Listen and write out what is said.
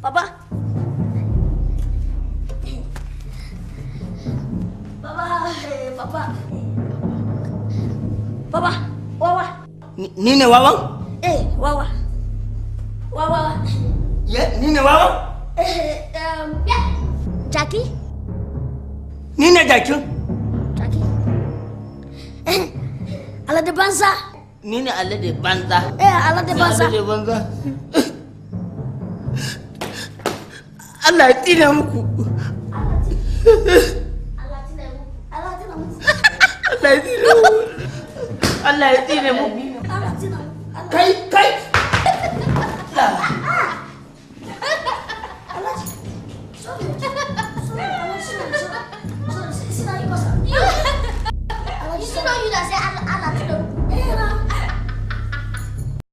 Baba. Baba, baba. Baba, wawa. Ni ne wawan? Eh, wawa. Wawa. Ye, ni ne wawan? Ya. Jaki? Ni ne jakin? Jaki. Alade banza. Ni ne alade banza. Eh, alade banza. Alade banza. Allah ya tsine muku. Allah tsine muku. Allah tsine muku. Allah ya tsine muku. Allah ya tsine muku. Allah tsine muku. Kai.